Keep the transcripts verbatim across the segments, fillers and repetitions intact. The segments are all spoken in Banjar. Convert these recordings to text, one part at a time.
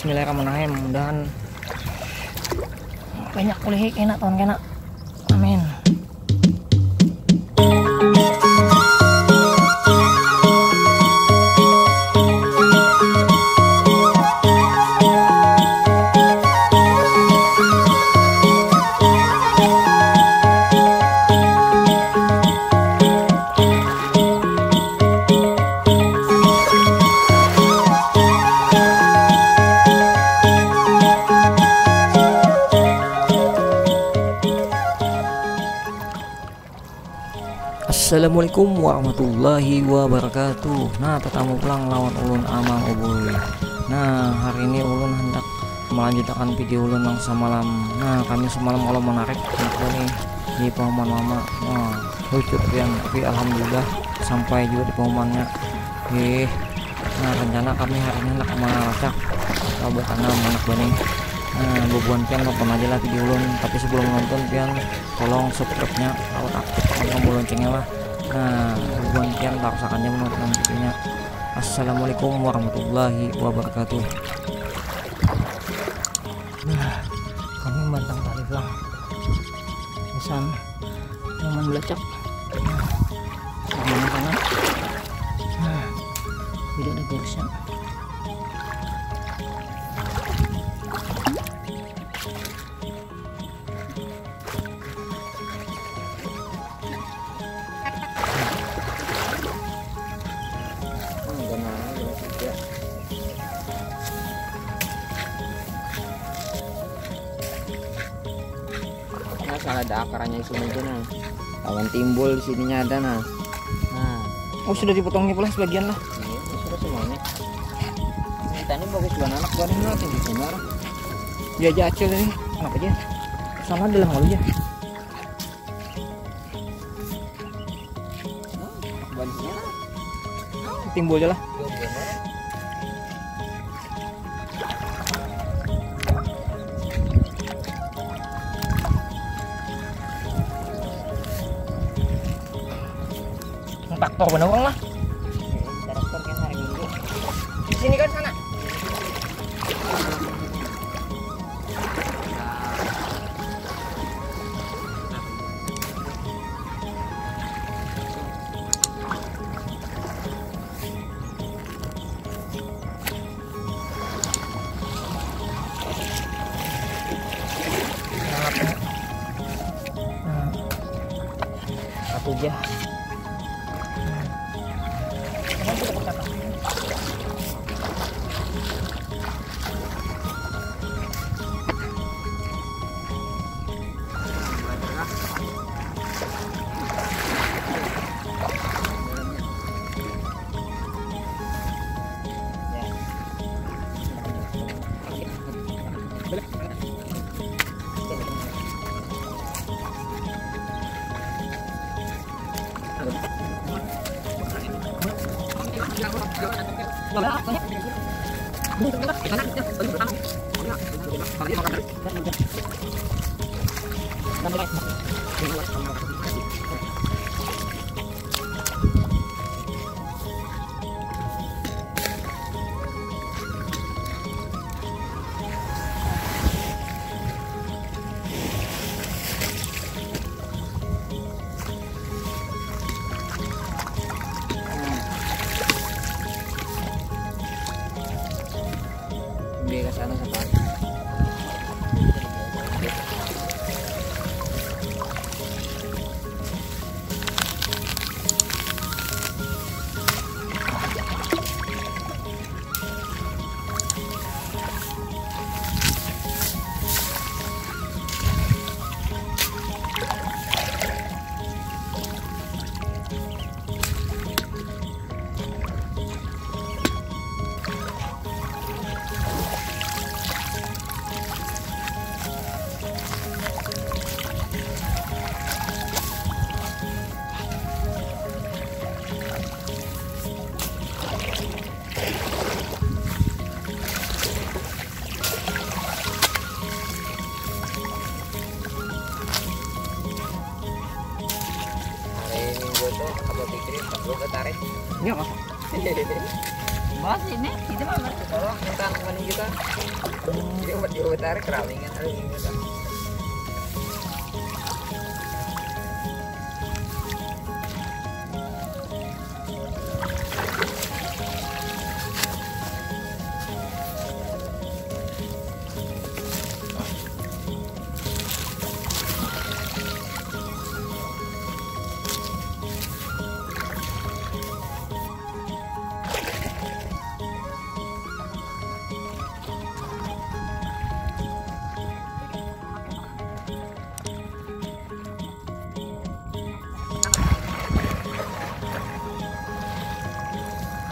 Bismillahirrahmanirrahim. Mudahan banyak kulihi kena tahun kena. Amin. Assalamualaikum warahmatullahi wabarakatuh. Nah, tetamu pulang lawan ulun Amang Ubuy. Nah, hari ini ulun hendak melanjutakan video ulun yang semalam. Nah, kami semalam kalau menarik anak nih di pahuman mama. Wah, lucu pian, tapi alhamdulillah sampai juga di pahumannya. Ih, nah, rencana kami hari ini hendak melacak atau bertanam anak benih. Nah, bubuhan pian nonton aja lah video ulun, tapi sebelum nonton pian tolong subscribe-nya, lawan aktifkan tombol loncengnya lah. Nah, bubuhan pian tarusakan aja menonton videonya. Assalamualaikum warahmatullahi wabarakatuh. Nah, kami mantang tali pulang. Pesan nyaman belacak. Nah, nyaman sana. Nah, tidak ada garisnya. Hmm, ganal juga. Nah, salah ada akarannya di sini aja, nah. Lawan timbul di sininya ada, nah. Nah. Oh, sudah dipotongnya pula sebagian lah. Iya, ini sudah semuanya. Ini tadi bagus banget anak buahnya, nah, tinggi benar. Dia aja acil ini. Kenapa aja? Sama dalam kalau aja. Hmm, banyak. Timbul aja lah. Iya, benar. Traktor bener orang lah. Traktor kan hari Minggu. Di sini kan sana. Satu aja. Ambil ke sana satu. Hari Minggu tuh apa pikirin pas lu ketarik? Iya, Mas. Mas ini, ini mah mas, tolong minta angkuhan kita. Dia buat dia buat tarik keralingan ada ini kita.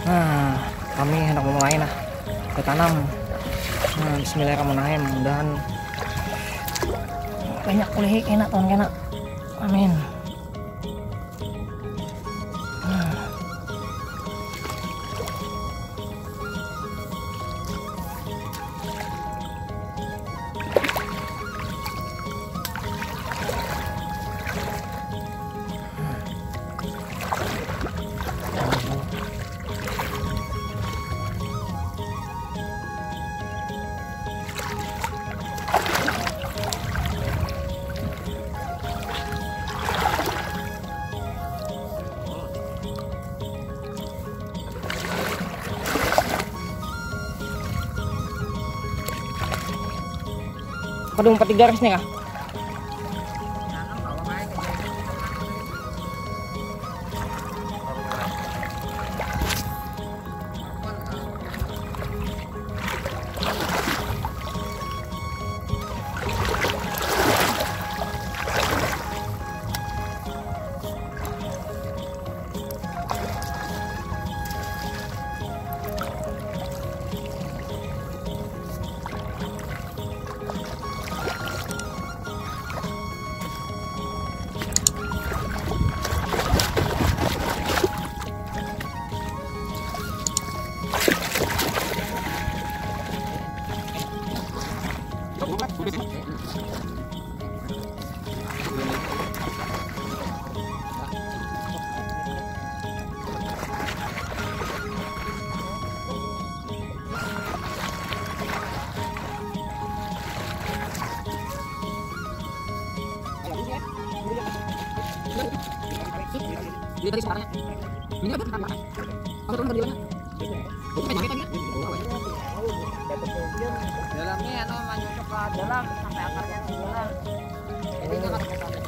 Nah, kami hendak memulai nah, bertanam. Nah, bismillahirrahmanirrahim, mudahan banyak ulih kena tahun kena. Amin. Nah. Kada umpat di garis nih kah? Ini tadi suaranya. Ini apa? Apa tuh videonya? Dalam ni anu manyucuk ka dalam sampai akarnya ke dalam. Jadi jangan sampai cabut.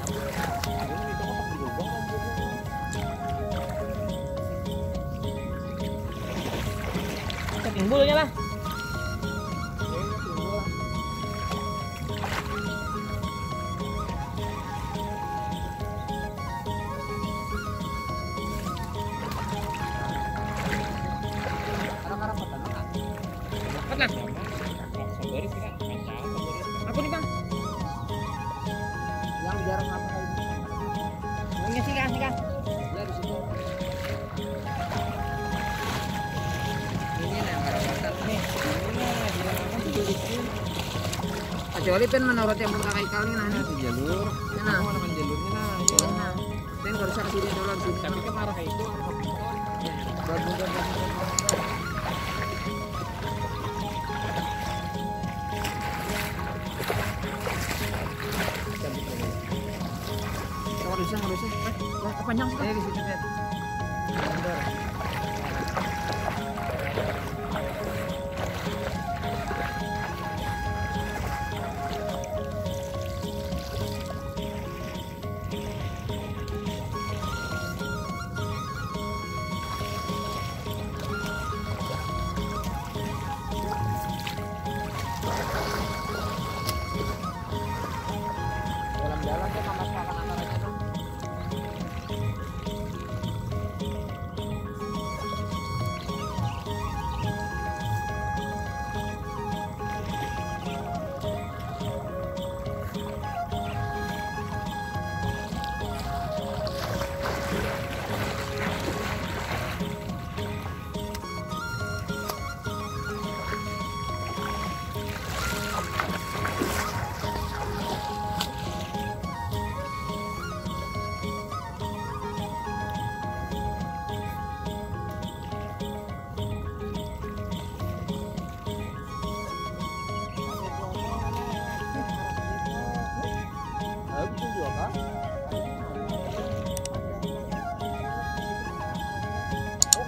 Timbulnya lah. Empat lah. Aku nih bang. Yang jarang apa kali ini? Ini sih kah, sih kah? Ya di situ. Ini nah, para pasar nih. Kecuali pen menurut yang pakai kali nah nih. Jalur. Nah. Aku manakan jalurnya nah. Iya. Nah. Pen harus ke sini dulu, sini. Tapi kan arah itu. Bagus, bagus, bagus. Cabut dulu. Kalau bisa, kalau bisa. Eh, wah, panjang sih. Eh, di situ, Fer. Bener. Dalam-dalam tuh, Mas, makan antaranya tuh.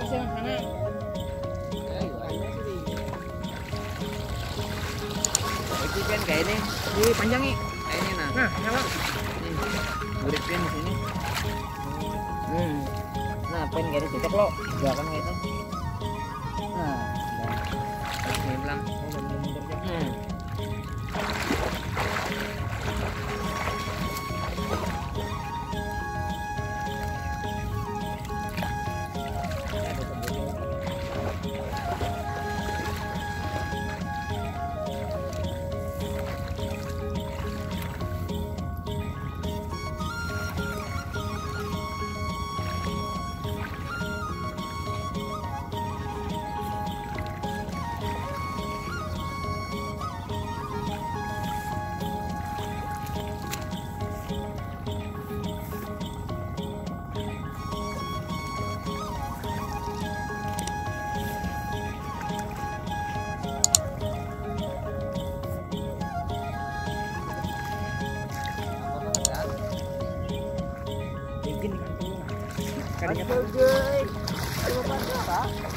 Yang mana? Iki kan kayak ini. Ini panjang nih. Kayak ini nah. Nah, nyala. Ini. Burit kan di sini. Hmm. Nah, pen kayak ini cocok lo. Gerakan kayak itu. Nah, nah. Ini bilang. Hmm. Izin. Kadangnya Oke, guys. Ayo, Pak.